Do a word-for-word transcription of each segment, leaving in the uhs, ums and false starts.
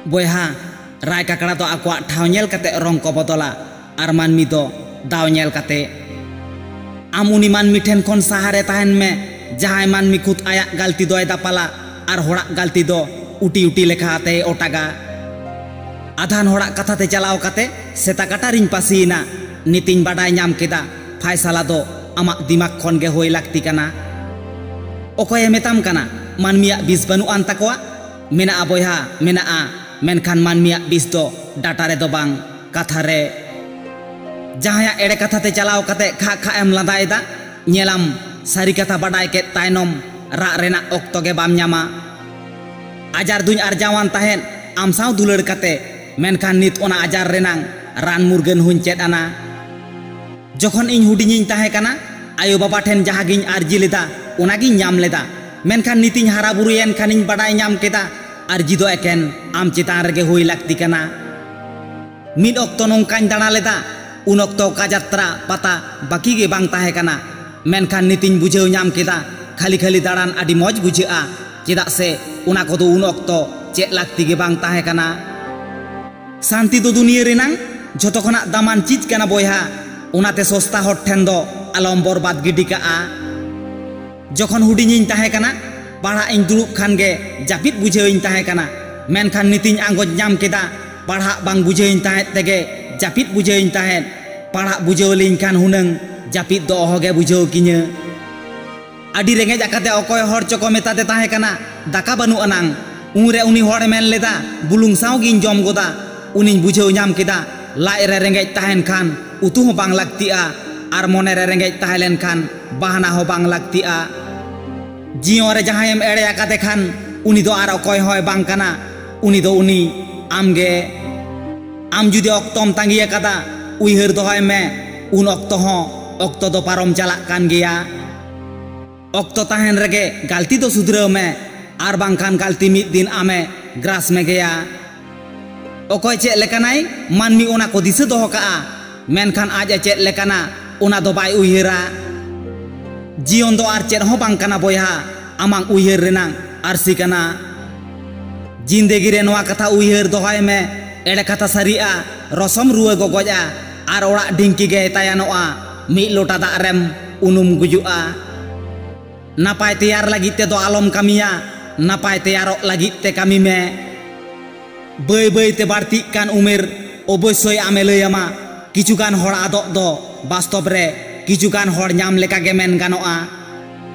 ᱵᱚᱭᱦᱟ, ᱨᱟᱭ ᱠᱟᱠᱲᱟ ᱫᱚ ᱟᱠᱚᱣᱟᱜ ᱴᱷᱟᱶ ᱧᱮᱞ ᱠᱟᱛᱮ ᱨᱚᱝ ᱠᱚ ᱵᱚᱫᱚᱞᱟ, ᱟᱨ ᱢᱟᱹᱱᱢᱤ ᱫᱚ ᱫᱟᱣ ᱧᱮᱞ ᱠᱟᱛᱮ᱾ ᱟᱢ ᱩᱱᱤ ᱢᱟᱹᱱᱢᱤ ᱴᱷᱮᱱ ᱠᱷᱚᱱ ᱥᱟᱦᱟᱨᱮ ᱛᱟᱦᱮᱱ ᱢᱮ, ᱡᱟᱦᱟᱸᱭ ᱢᱟᱹᱱᱢᱤ ᱠᱷᱩᱫ ᱟᱭᱟᱜ ᱜᱟᱹᱞᱛᱤ ᱫᱚᱭ ᱫᱟᱯᱟᱞᱟ ᱟᱨ ᱦᱚᱲᱟᱜ ᱜᱟᱹᱞᱛᱤ ᱫᱚ ᱩᱴᱤ ᱩᱴᱤ ᱞᱮᱠᱟ ᱟᱛᱮᱭ ᱚᱴᱟᱜᱟ᱾ ᱟᱫᱷᱟᱱ ᱦᱚᱲᱟᱜ ᱠᱟᱛᱷᱟ ᱛᱮ ᱪᱟᱞᱟᱣ ᱠᱟᱛᱮ ᱥᱮᱛᱟ ᱠᱟᱴᱟ ᱨᱤᱧ ᱯᱟᱹᱥᱤᱭᱮᱱᱟ᱾ ᱱᱤᱛᱤᱧ ᱵᱟᱰᱟᱭ ᱧᱟᱢ ᱠᱮᱫᱟ, ᱯᱷᱟᱭᱥᱟᱞᱟ ᱫᱚ ᱟᱢᱟᱜ ᱫᱤᱢᱟᱜᱽ ᱠᱷᱚᱱ ᱜᱮ ᱦᱩᱭ ᱞᱟᱹᱠᱛᱤ ᱠᱟᱱᱟ᱾ ᱚᱠᱚᱭᱮ ᱢᱮᱛᱟᱢ ᱠᱟᱱᱟ ᱢᱟᱹᱱᱢᱤᱭᱟᱜ ᱵᱤᱥ ᱵᱟᱹᱱᱩᱜ ᱟᱱ ᱛᱟᱠᱚᱣᱟ? ᱢᱮᱱᱟᱜᱼᱟ ᱵᱚᱭᱦᱟ, ᱢᱮᱱᱟᱜᱼᱟ, ᱢᱮᱱᱠᱷᱟᱱ ᱢᱟᱹᱱᱢᱤᱭᱟᱜ ᱵᱤᱥ ᱫᱚ ᱰᱟᱴᱟ ᱨᱮᱫᱚ ᱵᱟᱝ, ᱠᱟᱛᱷᱟ ᱨᱮ᱾ ᱡᱟᱦᱟᱸᱭᱟᱜ ᱮᱲᱮ ᱠᱟᱛᱷᱟ ᱛᱮ ᱪᱟᱞᱟᱣ ᱠᱟᱛᱮ ᱠᱷᱟᱜ ᱠᱷᱟᱜ ᱮᱢ ᱞᱟᱸᱫᱟᱭᱮᱫᱟ, ᱧᱮᱞᱟᱢ ᱥᱟᱹᱨᱤ ᱠᱟᱛᱷᱟ ᱵᱟᱰᱟᱭ ᱠᱮᱫ ᱛᱟᱭᱱᱚᱢ ᱨᱟᱜ ᱨᱮᱱᱟᱜ ᱚᱠᱛᱚ ᱜᱮ ᱵᱟᱢ ᱧᱟᱢᱟ᱾ ᱟᱡᱟᱨ ᱫᱩᱧ ᱟᱨᱡᱟᱣᱟᱱ ᱛᱟᱦᱮᱸᱫ ᱟᱢ ᱥᱟᱶ ᱫᱩᱞᱟᱹᱲ ᱠᱟᱛᱮ, ᱢᱮᱱᱠᱷᱟᱱ ᱱᱤᱛ ᱚᱱᱟ ᱟᱡᱟᱨ ᱨᱮᱱᱟᱝ ᱨᱟᱱ ᱢᱩᱨᱜᱟᱹᱱ ᱦᱚᱸᱧ ᱪᱮᱫ ᱟᱱᱟ᱾ ᱡᱚᱠᱷᱚᱱ ᱤᱧ ᱦᱩᱰᱤᱧᱤᱧ ᱛᱟᱦᱮᱸ ᱠᱟᱱᱟ, ᱟᱭᱳ ᱵᱟᱵᱟ ᱴᱷᱮᱱ ᱡᱟᱦᱟᱸ ᱜᱤᱧ ᱟᱨᱡᱤ ᱞᱮᱫᱟ, ᱚᱱᱟ ᱜᱤᱧ ᱧᱟᱢ ᱞᱮᱫᱟ᱾ ᱢᱮᱱᱠᱷᱟᱱ ᱱᱤᱛᱤᱧ ᱦᱟᱨᱟ ᱵᱩᱨᱩᱭᱮᱱ ᱠᱷᱟᱱᱤᱧ ᱵᱟᱰᱟᱭ ᱧᱟᱢ ᱠᱮᱫᱟ, ᱟᱨᱡᱤ ᱫᱚ ᱮᱠᱮᱱ ᱟᱢ ᱪᱮᱛᱟᱱ ᱨᱮᱜᱮ ᱦᱩᱭ ᱞᱟᱹᱠᱛᱤ ᱠᱟᱱᱟ᱾ ᱢᱤᱫ ᱚᱠᱛᱚ ᱱᱚᱝᱠᱟᱧ ᱫᱟᱬᱟ ᱞᱮᱫᱟ, ᱩᱱ ᱚᱠᱛᱚ ᱚᱠᱟ ᱡᱟᱛᱨᱟ ᱯᱟᱛᱟ ᱵᱟᱹᱠᱤ ᱜᱮ ᱵᱟᱝ ᱛᱟᱦᱮᱸ ᱠᱟᱱᱟ᱾ ᱢᱮᱱᱠᱷᱟᱱ ᱱᱤᱛᱤᱧ ᱵᱩᱡᱷᱟᱹᱣ ᱧᱟᱢ ᱠᱮᱫᱟ, ᱠᱷᱟᱹᱞᱤ ᱠᱷᱟᱹᱞᱤ ᱫᱟᱬᱟᱱ ᱟᱹᱰᱤ ᱢᱚᱡᱽ ᱵᱩᱡᱷᱟᱹᱜᱼᱟ, ᱪᱮᱫᱟᱜ ᱥᱮ ᱚᱱᱟ ᱠᱚᱫᱚ ᱩᱱ ᱚᱠᱛᱚ ᱪᱮᱫ ᱞᱟᱹᱠᱛᱤ ᱜᱮ ᱵᱟᱝ ᱛᱟᱦᱮᱸ ᱠᱟᱱᱟ᱾ ᱥᱟᱱᱛᱤ ᱫᱚ ᱫᱩᱱᱤᱭᱟᱹ ᱨᱮᱱᱟᱝ ᱡᱷᱚᱛᱚ ᱠᱷᱚᱱᱟᱜ ᱫᱟᱢᱟᱱ ᱪᱤᱡᱽ ᱠᱟᱱᱟ ᱵᱚᱭᱦᱟ, ᱚᱱᱟᱛᱮ ᱥᱚᱥᱛᱟ ᱦᱚᱲ ᱴᱷᱮᱱ ᱫᱚ ᱟᱞᱚᱢ ᱵᱚᱨᱵᱟᱫ ᱜᱤᱰᱤ ᱠᱟᱜᱼᱟ᱾ ᱡᱚᱠᱷᱚᱱ ᱦᱩᱰᱤᱧᱤᱧ ᱛᱟᱦᱮᱸ ᱠᱟᱱᱟ, ᱯᱟᱲᱦᱟᱜ ᱤᱧ ᱫᱩᱲᱩᱵ ᱠᱷᱟᱱ ᱜᱮ ᱡᱟᱹᱯᱤᱫ ᱵᱩᱡᱷᱟᱹᱣᱤᱧ ᱛᱟᱦᱮᱸ ᱠᱟᱱᱟ, ᱢᱮᱱᱠᱷᱟᱱ ᱱᱤᱛᱤᱧ ᱟᱸᱜᱚᱪ ᱧᱟᱢ ᱠᱮᱫᱟ, ᱯᱟᱲᱦᱟᱜ ᱵᱟᱝ ᱵᱩᱡᱷᱟᱹᱣᱤᱧ ᱛᱟᱦᱮᱸᱫ ᱛᱮᱜᱮ ᱡᱟᱹᱯᱤᱫ ᱵᱩᱡᱷᱟᱹᱣᱤᱧ ᱛᱟᱦᱮᱸᱫ᱾ ᱯᱟᱲᱦᱟᱜ ᱵᱩᱡᱷᱟᱹᱣ ᱞᱤᱧ ᱠᱷᱟᱱ ᱦᱩᱱᱟᱹᱝ ᱡᱟᱹᱯᱤᱫ ᱫᱚ ᱚᱦᱚᱜᱮ ᱵᱩᱡᱷᱟᱹᱣ ᱠᱤᱧᱟᱹ᱾ ᱟᱹᱰᱤ ᱨᱮᱸᱜᱮᱡ ᱟᱠᱟᱛᱮ ᱚᱠᱚᱭ ᱦᱚᱲ ᱪᱚᱠᱚ ᱢᱮᱛᱟᱫᱮ ᱛᱟᱦᱮᱸ ᱠᱟᱱᱟ, "ᱫᱟᱠᱟ ᱵᱟᱹᱱᱩᱜ ᱟᱱᱟᱝ?" ᱩᱱᱨᱮ ᱩᱱᱤ ᱦᱚᱲᱮ ᱢᱮᱱ ᱞᱮᱫᱟ, "ᱵᱩᱞᱩᱝ ᱥᱟᱶ ᱜᱤᱧ ᱡᱚᱢ ᱜᱚᱫᱟ᱾" ᱩᱱᱤᱧ ᱵᱩᱡᱷᱟᱹᱣ ᱧᱟᱢ ᱠᱮᱫᱟ, ᱞᱟᱡ ᱨᱮ ᱨᱮᱸᱜᱮᱡ ᱛᱟᱦᱮᱱ ᱠᱷᱟᱱ ᱩᱛᱩ ᱦᱚᱸ ᱵᱟᱝ ᱞᱟᱹᱠᱛᱤᱜᱼᱟ, ᱟᱨ ᱢᱚᱱᱮ ᱨᱮ ᱨᱮᱸᱜᱮᱡ ᱛᱟᱦᱮᱸ ᱞᱮᱱ ᱠᱷᱟᱱ ᱵᱟᱦᱱᱟ ᱦᱚᱸ ᱵᱟᱝ ᱞᱟᱹᱠᱛᱤᱜᱼᱟ᱾ ᱡᱤᱭᱚᱱ ᱨᱮ ᱡᱟᱦᱟᱸᱭᱮᱢ ᱮᱲᱮ ᱟᱠᱟᱫᱮ ᱠᱷᱟᱱ, ᱩᱱᱤ ᱫᱚ ᱟᱨ ᱚᱠᱚᱭ ᱦᱚᱸᱭ ᱵᱟᱝ ᱠᱟᱱᱟ, ᱩᱱᱤ ᱫᱚ ᱩᱱᱤ ᱟᱢᱜᱮ᱾ ᱟᱢ ᱡᱩᱫᱤ ᱚᱠᱛᱚᱢ ᱛᱟᱺᱜᱤ ᱟᱠᱟᱫᱟ, ᱩᱭᱦᱟᱹᱨ ᱫᱚᱦᱚᱭ ᱢᱮ, ᱩᱱ ᱚᱠᱛᱚ ᱦᱚᱸ ᱚᱠᱛᱚ ᱫᱚ ᱯᱟᱨᱚᱢ ᱪᱟᱞᱟᱜ ᱠᱟᱱ ᱜᱮᱭᱟ᱾ ᱚᱠᱛᱚ ᱛᱟᱦᱮᱱ ᱨᱮᱜᱮ ᱜᱟᱹᱞᱛᱤ ᱫᱚ ᱥᱩᱫᱷᱨᱟᱹᱣ ᱢᱮ, ᱟᱨ ᱵᱟᱝᱠᱷᱟᱱ ᱜᱟᱹᱞᱛᱤ ᱢᱤᱫ ᱫᱤᱱ ᱟᱢᱮ ᱜᱨᱟᱥ ᱢᱮᱜᱮᱭᱟ᱾ ᱚᱠᱚᱭ ᱪᱮᱫ ᱞᱮᱠᱟᱱᱟᱭ, ᱢᱟᱹᱱᱢᱤ ᱚᱱᱟ ᱠᱚ ᱫᱤᱥᱟᱹ ᱫᱚᱦᱚ ᱠᱟᱜᱼᱟ, ᱢᱮᱱᱠᱷᱟᱱ ᱟᱡ ᱮ ᱪᱮᱫ ᱞᱮᱠᱟᱱᱟ, ᱚᱱᱟ ᱫᱚ ᱵᱟᱭ ᱩᱭᱦᱟᱹᱨᱟ᱾ ᱡᱤᱭᱚᱱ ᱫᱚ ᱟᱨ ᱪᱮᱫ ᱦᱚᱸ ᱵᱟᱝ ᱠᱟᱱᱟ ᱵᱚᱭᱦᱟ, ᱟᱢᱟᱜ ᱩᱭᱦᱟᱹᱨ ᱨᱮᱱᱟᱝ ᱟᱹᱨᱥᱤ ᱠᱟᱱᱟ᱾ ᱡᱤᱱᱫᱮᱜᱤ ᱨᱮ ᱱᱚᱣᱟ ᱠᱟᱛᱷᱟ ᱩᱭᱦᱟᱹᱨ ᱫᱚᱦᱚᱭ ᱢᱮ, ᱮᱲᱮ ᱠᱟᱛᱷᱟ ᱥᱟᱹᱨᱤᱜᱼᱟ, ᱨᱚᱥᱚᱢ ᱨᱩᱣᱟᱹ ᱜᱚᱜᱚᱡᱼᱟ, ᱟᱨ ᱚᱲᱟᱜ ᱰᱷᱤᱝᱠᱤ ᱜᱮᱭ ᱛᱟᱭᱟᱱᱚᱜᱼᱟ, ᱢᱤᱫ ᱞᱚᱴᱟ ᱫᱟᱜ ᱨᱮᱢ ᱩᱱᱩᱢ ᱜᱩᱡᱩᱜᱼᱟ᱾ ᱱᱟᱯᱟᱭ ᱛᱮᱭᱟᱨ ᱞᱟᱹᱜᱤᱫ ᱛᱮᱫᱚ ᱟᱞᱚᱢ ᱠᱟᱹᱢᱤᱭᱟ, ᱱᱟᱯᱟᱭ ᱛᱮᱭᱟᱨᱚᱜ ᱞᱟᱹᱜᱤᱫ ᱛᱮ ᱠᱟᱹᱢᱤ ᱢᱮ᱾ ᱵᱟᱹᱭ ᱵᱟᱹᱭ ᱛᱮ ᱵᱟᱹᱲᱛᱤᱜ ᱠᱟᱱ ᱩᱢᱮᱨ ᱚᱵᱚᱥᱥᱳᱭ ᱟᱢᱮ ᱞᱟᱹᱭ ᱟᱢᱟ᱾ ᱠᱤᱪᱷᱩ ᱜᱟᱱ ᱦᱚᱲ ᱟᱫᱚᱜ ᱫᱚ ᱵᱟᱥᱛᱚᱵ ᱨᱮ ᱠᱤᱪᱷᱩ ᱜᱟᱱ ᱦᱚᱲ ᱧᱟᱢ ᱞᱮᱠᱟ ᱜᱮ ᱢᱮᱱ ᱜᱟᱱᱚᱜᱼᱟ᱾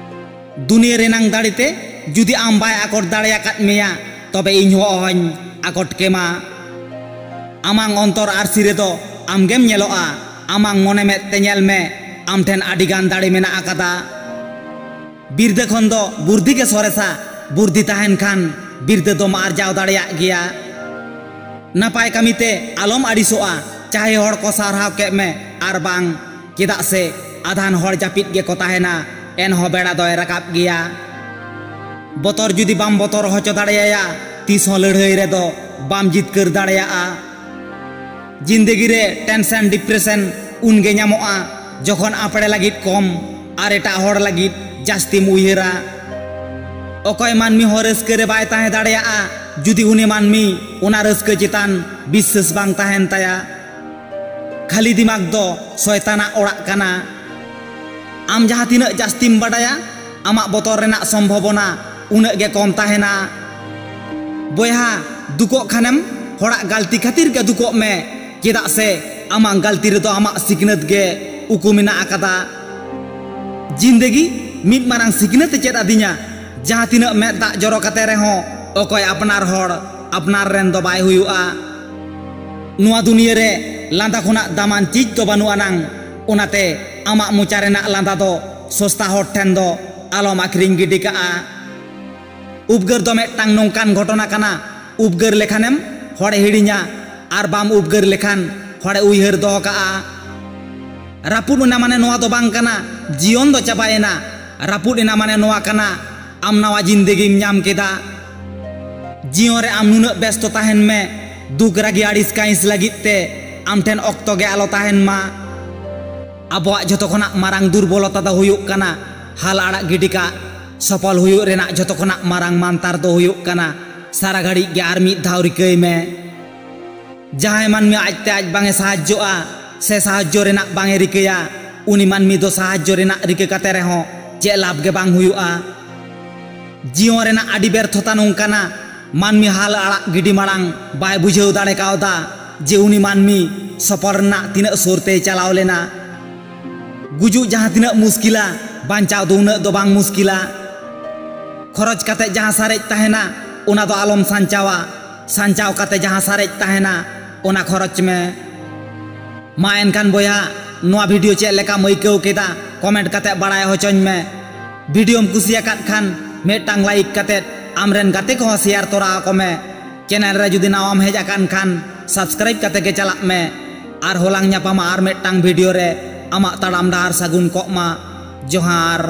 ᱫᱩᱱᱤᱭᱟᱹ ᱨᱮᱱᱟᱝ ᱫᱟᱲᱮ ᱛᱮ ᱡᱩᱫᱤ ᱟᱢ ᱵᱟᱭ ᱟᱠᱚᱴ ᱫᱟᱲᱮᱭᱟᱠᱟᱫ ᱢᱮᱭᱟ, ᱛᱚᱵᱮ ᱤᱧ ᱦᱚᱸ ᱚᱦᱚᱧ ᱟᱠᱚᱴ ᱠᱮᱢᱟ᱾ ᱟᱢᱟᱝ ᱚᱱᱛᱚᱨ ᱟᱹᱨᱥᱤ ᱨᱮᱫᱚ ᱟᱢᱜᱮᱢ ᱧᱮᱞᱚᱜᱼᱟ᱾ ᱟᱢᱟᱝ ᱢᱚᱱᱮ ᱢᱮᱫ ᱛᱮ ᱧᱮᱞ ᱢᱮ, ᱟᱢ ᱴᱷᱮᱱ ᱟᱹᱰᱤ ᱜᱟᱱ ᱫᱟᱲᱮ ᱢᱮᱱᱟᱜ ᱟᱠᱟᱫᱟ᱾ ᱵᱤᱨᱫᱟᱹ ᱠᱷᱚᱱ ᱫᱚ ᱵᱩᱨᱫᱷᱤ ᱜᱮ ᱥᱚᱨᱮᱥᱟ᱾ ᱵᱩᱨᱫᱷᱤ ᱛᱟᱦᱮᱱ ᱠᱷᱟᱱ ᱵᱤᱨᱫᱟᱹ ᱫᱚᱢ ᱟᱨᱡᱟᱣ ᱫᱟᱲᱮᱭᱟᱜ ᱜᱮᱭᱟ᱾ ᱱᱟᱯᱟᱭ ᱠᱟᱹᱢᱤᱛᱮ ᱟᱞᱚᱢ ᱟᱹᱲᱤᱥᱚᱜᱼᱟ᱾ ᱪᱟᱦᱮ ᱦᱚᱲ ᱠᱚ ᱥᱟᱨᱦᱟᱣ ᱠᱮᱫ ᱢᱮ ᱟᱨ ᱵᱟᱝ, ᱪᱮᱫᱟᱜ ᱥᱮ ᱟᱫᱷᱟᱱ ᱦᱚᱲ ᱡᱟᱹᱯᱤᱫ ᱜᱮᱠᱚ ᱛᱟᱦᱮᱱᱟ, ᱮᱱᱦᱚᱸ ᱵᱮᱲᱟ ᱫᱚᱭ ᱨᱟᱠᱟᱵ ᱜᱮᱭᱟ᱾ ᱵᱚᱛᱚᱨ ᱡᱩᱫᱤ ᱵᱟᱢ ᱵᱚᱛᱚᱨ ᱦᱚᱪᱚ ᱫᱟᱲᱮᱭᱟᱭᱟ, ᱛᱤᱥ ᱦᱚᱸ ᱞᱟᱹᱲᱦᱟᱹᱭ ᱨᱮᱫᱚ ᱵᱟᱢ ᱡᱤᱛᱠᱟᱹᱨ ᱫᱟᱲᱮᱭᱟᱜᱼᱟ᱾ ᱡᱤᱱᱫᱮᱜᱤ ᱨᱮ ᱴᱮᱱᱥᱮᱱ, ᱰᱤᱯᱨᱮᱥᱚᱱ ᱩᱱᱜᱮ ᱧᱟᱢᱚᱜᱼᱟ, ᱡᱚᱠᱷᱚᱱ ᱟᱯᱲᱮ ᱞᱟᱹᱜᱤᱫ ᱠᱚᱢ ᱟᱨ ᱮᱴᱟᱜ ᱦᱚᱲ ᱞᱟᱹᱜᱤᱫ ᱡᱟᱹᱥᱛᱤᱢ ᱩᱭᱦᱟᱹᱨᱟ᱾ ᱚᱠᱚᱭ ᱢᱟᱹᱱᱢᱤ ᱦᱚᱸ ᱨᱟᱹᱥᱠᱟᱹ ᱨᱮ ᱵᱟᱭ ᱛᱟᱦᱮᱸ ᱫᱟᱲᱮᱭᱟᱜᱼᱟ, ᱡᱩᱫᱤ ᱩᱱᱤ ᱢᱟᱹᱱᱢᱤ ᱚᱱᱟ ᱨᱟᱹᱥᱠᱟᱹ ᱪᱮᱛᱟᱱ ᱵᱤᱥᱥᱟᱹᱥ ᱵᱟᱝ ᱛᱟᱦᱮᱱ ᱛᱟᱭᱟ᱾ ᱠᱷᱟᱹᱞᱤ ᱫᱤᱢᱟᱜᱽ ᱫᱚ ᱥᱚᱭᱛᱟᱱᱟᱜ ᱚᱲᱟᱜ ᱠᱟᱱᱟ᱾ ᱟᱢ ᱡᱟᱦᱟᱸ ᱛᱤᱱᱟᱹᱜ ᱡᱟᱹᱥᱛᱤᱢ ᱵᱟᱰᱟᱭᱟ, ᱟᱢᱟᱜ ᱵᱚᱛᱚᱨ ᱨᱮᱱᱟᱜ ᱥᱚᱢᱵᱷᱚᱵᱚᱱᱟ ᱩᱱᱟᱹᱜ ᱜᱮ ᱠᱚᱢ ᱛᱟᱦᱮᱱᱟ᱾ ᱵᱚᱭᱦᱟ, ᱫᱩᱠᱚᱜ ᱠᱷᱟᱱᱮᱢ ᱦᱚᱲᱟᱜ ᱜᱟᱹᱞᱛᱤ ᱠᱷᱟᱹᱛᱤᱨ ᱜᱮ ᱫᱩᱠᱚᱜ ᱢᱮ, ᱪᱮᱫᱟᱜ ᱥᱮ ᱟᱢᱟᱜ ᱜᱟᱹᱞᱛᱤ ᱨᱮᱫᱚ ᱟᱢᱟᱜ ᱥᱤᱠᱷᱱᱟᱹᱛ ᱜᱮ ᱩᱠᱩ ᱢᱮᱱᱟᱜ ᱟᱠᱟᱫᱟ᱾ ᱡᱤᱱᱫᱮᱜᱤ ᱢᱤᱫ ᱢᱟᱨᱟᱝ ᱥᱤᱠᱷᱱᱟᱹᱛ ᱮ ᱪᱮᱫ ᱟᱹᱫᱤᱧᱟ, ᱡᱟᱦᱟᱸ ᱛᱤᱱᱟᱹᱜ ᱢᱮᱫ ᱫᱟᱜ ᱡᱚᱨᱚ ᱠᱟᱛᱮ ᱨᱮᱦᱚᱸ ᱚᱠᱚᱭ ᱟᱯᱱᱟᱨ ᱦᱚᱲ ᱟᱯᱱᱟᱨ ᱨᱮᱱ ᱫᱚ ᱵᱟᱭ ᱦᱩᱭᱩᱜᱼᱟ᱾ ᱱᱚᱣᱟ ᱫᱩᱱᱤᱭᱟᱹ ᱨᱮ ᱞᱟᱸᱫᱟ ᱠᱷᱚᱱᱟᱜ ᱫᱟᱢᱟᱱ ᱪᱤᱡᱽ ᱫᱚ ᱵᱟᱹᱱᱩᱜ ᱟᱱᱟᱝ, ᱚᱱᱟᱛᱮ ᱟᱢᱟᱜ ᱢᱚᱪᱟ ᱨᱮᱱᱟᱜ ᱞᱟᱸᱫᱟ ᱫᱚ ᱥᱚᱥᱛᱟ ᱦᱚᱲ ᱴᱷᱮᱱ ᱫᱚ ᱟᱞᱚᱢ ᱟᱹᱠᱷᱨᱤᱧ ᱜᱤᱰᱤ ᱠᱟᱜᱼᱟ᱾ ᱩᱯᱜᱟᱹᱨ ᱫᱚ ᱢᱤᱫᱴᱟᱝ ᱱᱚᱝᱠᱟᱱ ᱜᱷᱚᱴᱚᱱᱟ ᱠᱟᱱᱟ, ᱩᱯᱜᱟᱹᱨ ᱞᱮᱠᱷᱟᱱᱮᱢ ᱦᱚᱲᱮ ᱦᱤᱲᱤᱧᱟ, ᱟᱨ ᱵᱟᱢ ᱩᱯᱜᱟᱹᱨ ᱞᱮᱠᱷᱟᱱ ᱦᱚᱲᱮ ᱩᱭᱦᱟᱹᱨ ᱫᱚᱦᱚ ᱠᱟᱜᱼᱟ᱾ ᱨᱟᱹᱯᱩᱫ ᱮᱱᱟ ᱢᱟᱱᱮ ᱱᱚᱣᱟ ᱫᱚ ᱵᱟᱝ ᱠᱟᱱᱟ ᱡᱤᱭᱚᱱ ᱫᱚ ᱪᱟᱵᱟᱭᱮᱱᱟ᱾ ᱨᱟᱹᱯᱩᱫ ᱮᱱᱟ ᱢᱟᱱᱮ ᱱᱚᱣᱟ ᱠᱟᱱᱟ ᱟᱢ ᱱᱟᱣᱟ ᱡᱤᱱᱫᱮᱜᱤᱢ ᱧᱟᱢ ᱠᱮᱫᱟ᱾ ᱡᱤᱭᱚᱱ ᱨᱮ ᱟᱢ ᱱᱩᱱᱟᱹᱜ ᱵᱮᱥᱛᱚ ᱛᱟᱦᱮᱱ ᱢᱮ, ᱫᱩᱠ ᱨᱟᱹᱜᱤ ᱟᱹᱲᱤᱥ ᱠᱟᱹᱭᱤᱥ ᱞᱟᱹᱜᱤᱫ ᱛᱮ ᱟᱢ ᱴᱷᱮᱱ ᱚᱠᱛᱚ ᱜᱮ ᱟᱞᱚ ᱛᱟᱦᱮᱱ ᱢᱟ᱾ ᱟᱵᱚᱣᱟᱜ ᱡᱷᱚᱛᱚ ᱠᱷᱚᱱᱟᱜ ᱢᱟᱨᱟᱝ ᱫᱩᱨᱵᱚᱞᱚᱛᱟ ᱫᱚ ᱦᱩᱭᱩᱜ ᱠᱟᱱᱟ ᱦᱟᱞ ᱟᱲᱟᱜ ᱜᱤᱰᱤ ᱠᱟᱜ᱾ ᱥᱚᱯᱷᱚᱞ ᱦᱩᱭᱩᱜ ᱨᱮᱱᱟᱜ ᱡᱷᱚᱛᱚ ᱠᱷᱚᱱᱟᱜ ᱢᱟᱨᱟᱝ ᱢᱟᱱᱛᱟᱨ ᱫᱚ ᱦᱩᱭᱩᱜ ᱠᱟᱱᱟ ᱥᱟᱨᱟ ᱜᱷᱟᱹᱲᱤᱡ ᱜᱮ ᱟᱨ ᱢᱤᱫ ᱫᱷᱟᱣ ᱨᱤᱠᱟᱹᱭ ᱢᱮ, ᱡᱟᱦᱟᱸᱭ ᱢᱟᱹᱱᱢᱤ ᱟᱡᱛᱮ ᱟᱡ ᱵᱟᱝ ᱮ ᱥᱟᱦᱟᱡᱽᱡᱚᱜᱼᱟ ᱥᱮ ᱥᱟᱦᱟᱡᱽᱡᱚ ᱨᱮᱱᱟᱜ ᱵᱟᱝ ᱮ ᱨᱤᱠᱟᱹᱭᱟ, ᱩᱱᱤ ᱢᱟᱹᱱᱢᱤ ᱫᱚ ᱥᱟᱦᱟᱡᱽᱡᱚ ᱨᱮᱱᱟᱜ ᱨᱤᱠᱟᱹ ᱠᱟᱛᱮ ᱨᱮᱦᱚᱸ ᱪᱮᱫ ᱞᱟᱵᱷ ᱜᱮ ᱵᱟᱝ ᱦᱩᱭᱩᱜᱼᱟ᱾ ᱡᱤᱭᱚᱱ ᱨᱮᱱᱟᱜ ᱟᱹᱰᱤ ᱵᱮᱨᱛᱷᱚᱛᱟ ᱱᱚᱝᱠᱟᱱᱟ, ᱢᱟᱹᱱᱢᱤ ᱦᱟᱞ ᱟᱲᱟᱜ ᱜᱤᱰᱤ ᱢᱟᱲᱟᱝ ᱵᱟᱭ ᱵᱩᱡᱷᱟᱹᱣ ᱫᱟᱲᱮ ᱠᱟᱣᱫᱟ ᱡᱮ ᱩᱱᱤ ᱢᱟᱹᱱᱢᱤ ᱥᱚᱯᱚᱞ ᱨᱮᱱᱟᱜ ᱛᱤᱱᱟᱹᱜ ᱥᱩᱨ ᱛᱮᱭ ᱪᱟᱞᱟᱣ ᱞᱮᱱᱟ᱾ ᱜᱩᱡᱩᱜ ᱡᱟᱦᱟᱸ ᱛᱤᱱᱟᱹᱜ ᱢᱩᱥᱠᱤᱞᱟ, ᱵᱟᱧᱪᱟᱣ ᱫᱚ ᱩᱱᱟᱹᱜ ᱫᱚ ᱵᱟᱝ ᱢᱩᱥᱠᱤᱞᱟ᱾ ᱠᱷᱚᱨᱚᱪ ᱠᱟᱛᱮ ᱡᱟᱦᱟᱸ ᱥᱟᱨᱮᱡ ᱛᱟᱦᱮᱱᱟ, ᱚᱱᱟ ᱫᱚ ᱟᱞᱚᱢ ᱥᱟᱧᱪᱟᱣᱟ᱾ ᱥᱟᱧᱪᱟᱣ ᱠᱟᱛᱮ ᱡᱟᱦᱟᱸ ᱥᱟᱨᱮᱡ ᱛᱟᱦᱮᱱᱟ, ᱚᱱᱟ ᱠᱷᱚᱨᱚᱪ ᱢᱮ᱾ ᱢᱟ ᱮᱱᱠᱷᱟᱱ ᱵᱚᱭᱦᱟ, ᱱᱚᱣᱟ ᱵᱷᱤᱰᱤᱭᱳ ᱪᱮᱫ ᱞᱮᱠᱟᱢ ᱟᱹᱭᱠᱟᱹᱣ ᱠᱮᱫᱟ, ᱠᱚᱢᱮᱱᱴ ᱠᱟᱛᱮ ᱵᱟᱲᱟᱭ ᱦᱚᱪᱚᱧ ᱢᱮ᱾ ᱵᱷᱤᱰᱤᱭᱳᱢ ᱠᱩᱥᱤᱭᱟᱠᱟᱫ ᱠᱷᱟᱱ ᱢᱤᱫᱴᱟᱝ ᱞᱟᱭᱤᱠ ᱠᱟᱛᱮ ᱟᱢᱨᱮᱱ ᱜᱟᱛᱮ ᱠᱚᱦᱚᱸ ᱥᱮᱭᱟᱨ ᱛᱚᱨᱟ ᱟᱠᱚ ᱢᱮ᱾ ᱪᱮᱱᱮᱞ ᱨᱮ ᱡᱩᱫᱤ ᱱᱟᱣᱟᱢ ᱦᱮᱡ ᱟᱠᱟᱱ ᱠᱷᱟᱱ ᱥᱟᱵᱥᱠᱨᱟᱭᱤᱵ ᱠᱟᱛᱮ ᱜᱮ ᱪᱟᱞᱟᱜ ᱢᱮ᱾ ᱟᱨᱦᱚᱸ ᱞᱟᱝ ᱧᱟᱯᱟᱢᱟ ᱟᱨ ᱢᱤᱫᱴᱟᱝ ᱵᱷᱤᱰᱤᱭᱳ ᱨᱮ᱾ ᱟᱢᱟᱜ ᱛᱟᱲᱟᱢ ᱰᱟᱦᱟᱨ ᱥᱟᱹᱜᱩᱱ ᱠᱚᱜ ᱢᱟ᱾ ᱡᱚᱦᱟᱨ᱾